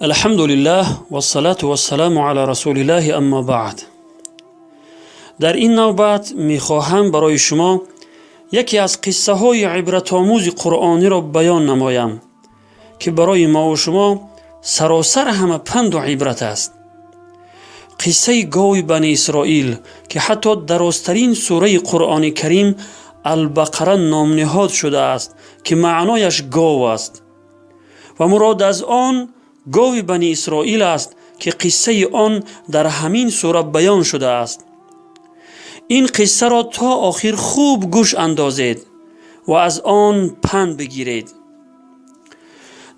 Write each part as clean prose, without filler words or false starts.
Алҳамдулиллаҳ вассалату вассаламу ала расулиллаҳи, аммо баъд. Дар ин навбат мехоҳам барои шумо яке аз қиссаҳои ибратомӯзи қуръониро баён намоям, ки барои мову шумо саросар ҳама панду ибрат аст. Қиссаи гови Бани Исроил, ки ҳатто дарозтарин сураи Қуръони Карим Албақара номниҳод шудааст, ки маънояш гов аст ва мурод аз он гови Бани Исроил аст, ки қиссаи он дар ҳамин сура баён шудааст. Ин қиссаро то охир хуб гӯш андозед ва аз он панд бигиред.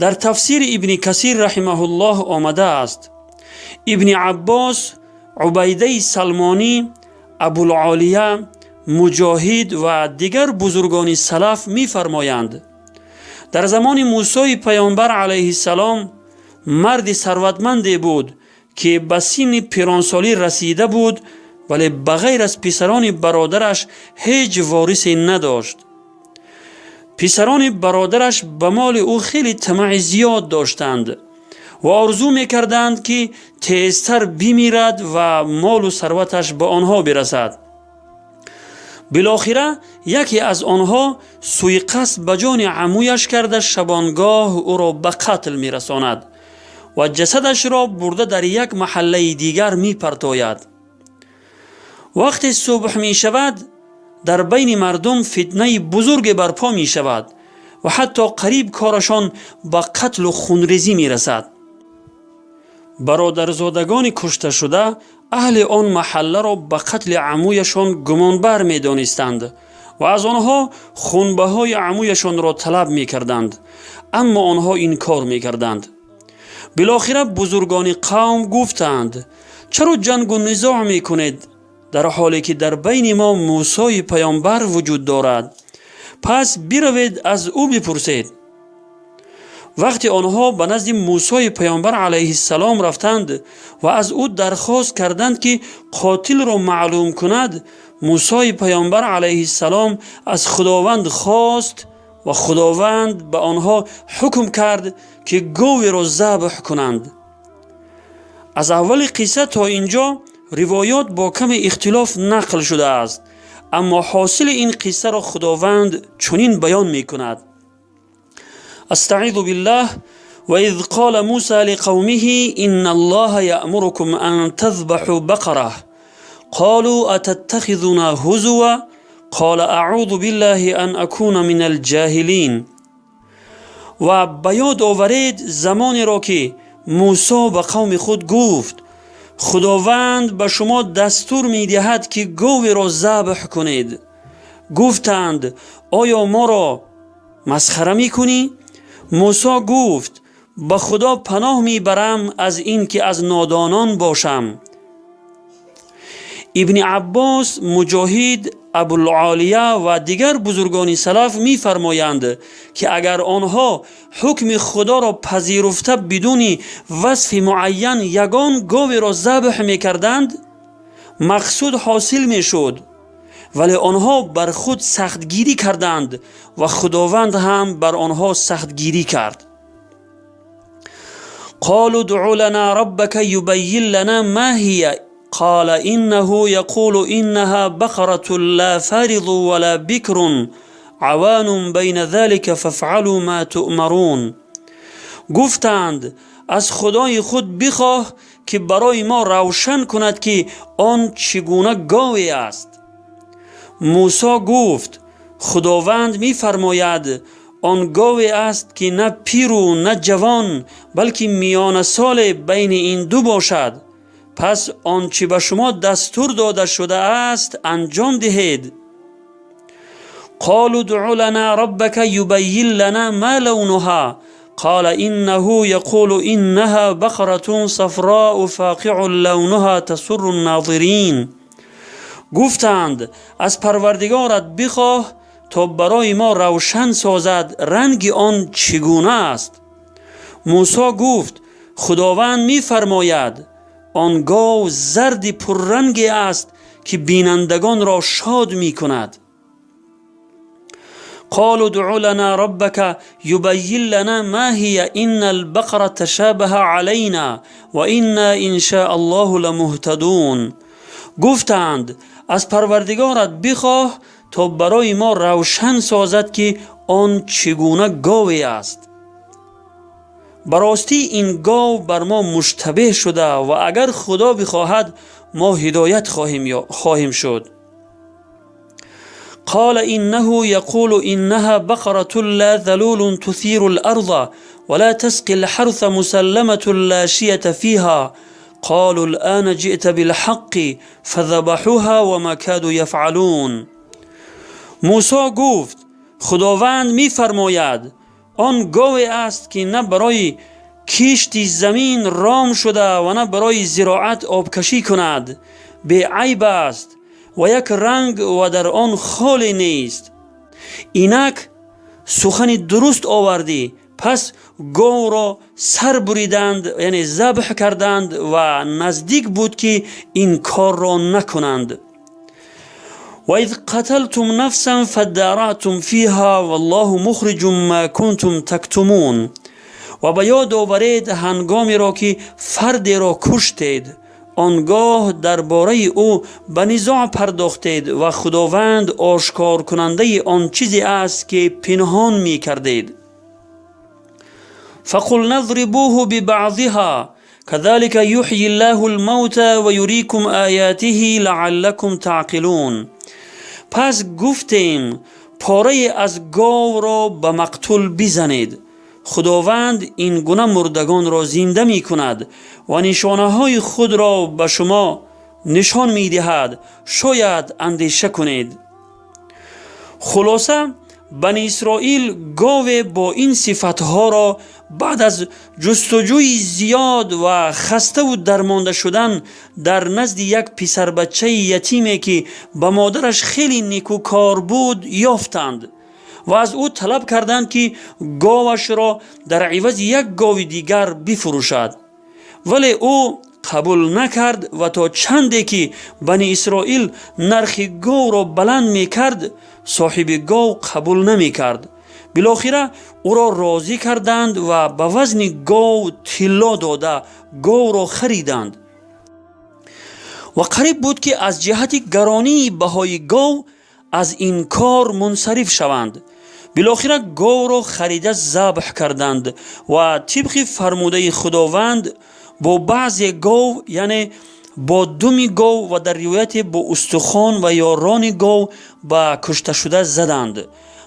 Дар тафсири Ибни Касир раҳимаҳуллоҳ омадааст: Ибни Аббос, Убайдаи Салмонӣ, Абулолия, Муҷоҳид ва дигар бузургони салаф мефармоянд: дар замони Мусои паёнбар алайҳиссалом марди сарватманде буд, ки ба синни пиронсолӣ расида буд, вале ба ғайр аз писарони бародараш ҳеҷ ворисе надошт. Писарони бародараш ба моли ӯ хеле тамаъи зиёд доштанд ва орзу мекарданд, ки тезтар бимирад ва молу сарваташ ба онҳо бирасад. Билохира яке аз онҳо сӯиқасд ба ҷони амӯяш карда, шабонгоҳ ӯро ба қатл мерасонад ва ҷасадашро бурда дар як маҳаллаи дигар мепартояд. Вақте субҳ мешавад, дар байни мардум фитнаи бузурге барпо мешавад ва ҳатто қариб корашон ба қатлу хунрезӣ мерасад. Бародарзодагони кушташуда аҳли он маҳалларо ба қатли амӯяшон гумонбар медонистанд ва аз онҳо хунбаҳои амӯяшонро талаб мекарданд, аммо онҳо инкор мекарданд. Билохира бузургони қавм гуфтанд: «Чаро ҷангу низоъ мекунед, дар ҳоле ки дар байни мо Мусои паёмбар вуҷуд дорад? Пас биравед, аз ӯ бипурсед». Вақте онҳо ба назди Мусои паёмбар алайҳиссалом рафтанд ва аз ӯ дархост карданд, ки қотилро маълум кунад, Мусои паёмбар алайҳиссалом аз Худованд хост ва Худованд ба онҳо ҳукм кард, ки говеро забҳ кунанд. Аз аввали қисса то ин ҷо ривоёт бо каме ихтилоф нақл шудааст, аммо ҳосили ин қиссаро Худованд чунин баён мекунад: أستعيذ بالله: وإذ قال موسى لقومه إن الله يأمركم أن تذبحوا بقرة قالوا أتتخذنا هزوا قال أعوذ بالله أن أكون من الجاهلين. Ва ба ёд оваред замонеро, ки Мусо ба қавми худ гуфт: «Худованд ба шумо дастур медиҳад, ки говеро забҳ кунед». Гуфтанд: «Оё моро масхара мекунӣ?» Мусо гуфт: «Ба Худо паноҳ мебарам аз ин ки аз нодонон бошам». Ибни Аббос, Муҷоҳид, Абулолия ва дигар бузургони салаф мефармоянд, ки агар онҳо ҳукми Худоро пазируфта, бидуни васфи муайян ягон говеро забҳ мекарданд, мақсуд ҳосил мешуд, вале онҳо бар худ сахтгирӣ карданд ва Худованд ҳам бар онҳо сахтгирӣ кард. قالوا ادع لنا ربك يبين لنا ما هي قال إنه يقول إنها بقرة لا فارض ولا بكر عوان بين ذلك فافعلوا ما تؤمرون. Гуфтанд: «Аз Худои худ бихоҳ, ки барои мо равшан кунад, ки он чӣ гуна гове аст». Мусо гуфт: «Худованд мефармояд: он гове аст, ки на пиру на ҷавон, балки миёнасоле байни ин ду бошад. Пас он чӣ ба шумо дастур дода шудааст, анҷом диҳед». قالوا ادع لنا ربك يبين لنا ما لونها قال إنه يقول إنها بقرة صفراء فاقع لونها تسر الناظرين. Гуфтанд: «Аз Парвардигорат бихоҳ, то барои мо равшан созад ранги он чӣ гуна аст». Мусо гуфт: «Худованд мефармояд: он гов зарди пурранге аст, ки бинандагонро шод мекунад». قالوا ادع لنا ربك يبين لنا ما هي إن البقرة تشابه علينا وإنا إن شاء الله لمهتدون. گفتند از پروردگارت بخواه تا برای ما روشن سازد که آن چگونه گاوی است. براستی این گاو بر ما مشتبه شده و اگر خدا بخواهد ما هدایت خواهیم شد. قال إنه يقول إنها بقرة لا ذلول تثير الأرض ولا تسقي الحرث مسلمة لا شية فيها. قالوا الآن جئت بالحق فذبحوها وما كادوا يفعلون. موسی گفت خداوند می‌فرماید آن گاوی است که نه برای کشت زمین رام شده و نه برای زراعت آبکشی کند، بی عیب است و یک رنگ و در آن خالی نیست. اینک سخن درست آوردی. پس گاو را سر بریدند، یعنی ذبح کردند و نزدیک بود که این کار را نکنند. و اذ قتلتم نفسا فادارأتم فیها والله مخرج ما کنتم تکتمون. و به یاد آورید هنگامی را که فردی را کشتید، آنگاه درباره او به نزاع پرداختید و خداوند آشکار کننده آن چیزی است که پنهان می کردید. فقلنا اضربوه ببعضها كذلك يحيي الله الموتى ويريكم آياته لعلكم تعقلون. پس گفتیم پاره از گاو را به مقتول بزنید. خداوند این گونه مردگان را زنده می کند و نشانه های خود را به شما نشان می دهد، شاید اندیشه کنید. خلاصه بنی اسرائیل گاو با این صفتها را بعد از جستجوی زیاد و خسته و درمانده شدن در نزد یک پسر بچه یتیمی که به مادرش خیلی نیکوکار بود یافتند و از او طلب کردند که گاوش را در عوض یک گاو دیگر بفروشد، ولی او قبول نکرد و تا چندی که بنی اسرائیل نرخ گاو را بلند میکرد صاحب گاو قبول نمیکرد. بالاخره او را راضی کردند و به وزن گاو طلا داده گاو را خریدند. و قریب بود که از جهت گرانی بهای گاو از این کار منصرف شوند. بالاخره گاو را خریده ذبح کردند و طبق فرموده خداوند با بعض گاو، یعنی با دم گاو و در روایت با استخوان و یا ران گاو به کشته شده زدند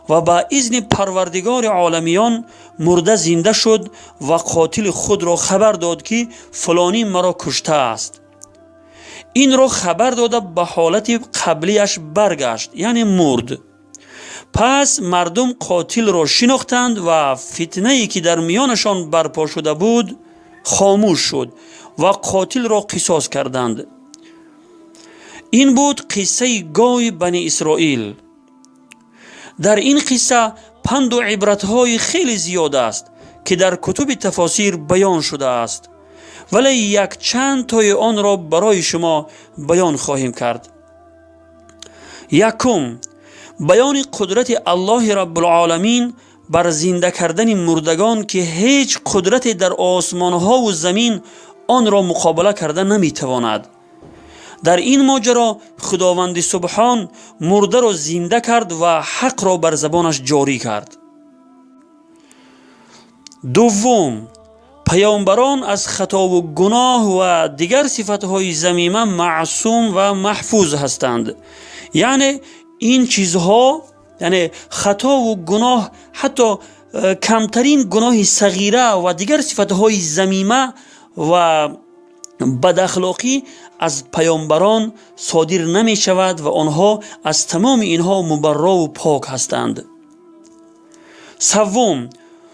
و با اذن پروردگار عالمیان مرده زنده شد و قاتل خود را خبر داد که فلانی مرا کشته است. این را خبر داده به حالت قبلیش برگشت، یعنی مرد. پس مردم قاتل را شناختند و فتنه‌ای که در میانشان برپا شده بود خاموش شد و قاتل را قصاص کردند. این بود قصه گاو بنی اسرائیل. در این قصه پند و عبرت‌های خیلی زیاد است که در کتب تفاسیر بیان شده است، ولی یک چند تای آن را برای شما بیان خواهیم کرد. یکم، بیان قدرت الله رب العالمین بر زنده کردن مردگان که هیچ قدرت در آسمان ها و زمین آن را مقابله کرده نمیتواند. در این ماجرا خداوند سبحان مرده را زنده کرد و حق را بر زبانش جاری کرد. دوم، پیامبران از خطا و گناه و دیگر صفتهای ذمیمه معصوم و محفوظ هستند. یعنی این چیزها، یعنی خطا و گناه، حتی کمترین گناه صغیره و دیگر صفتهای ذمیمه و بداخلاقی از پیامبران صادر نمی شود و آنها از تمام اینها مبرا و پاک هستند. سوم،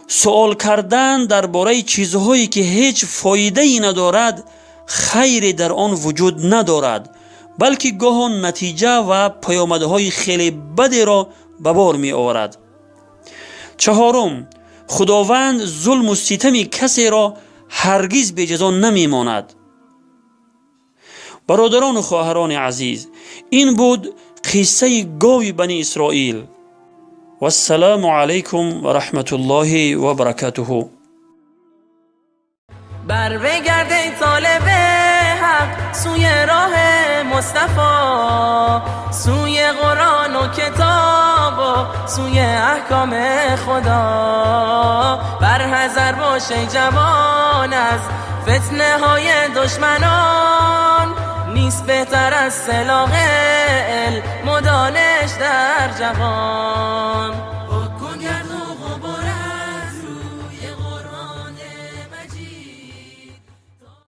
سوال کردن درباره چیزهایی که هیچ فایده‌ای ندارد، خیری در آن وجود ندارد، بلکه گاه نتیجه و پیامدهای خیلی بدی را به بار می آورد. چهارم، خداوند ظلم و ستم کسی را هرگز به جزا نمی ماند. برادران و خواهران عزیز، این بود قصه گاو بنی اسرائیل. Вассаламу алайкум ва раҳматуллоҳи ва баракатуҳу. بر بگرد ای طالب حق سوی راه مصطفی، سوی قرآن و کتاب و سوی احکام خدا. بر حذر باش ای جوان از فتنه های دشمنان، نیست بهتر از سلاح علم و دانش در جهان.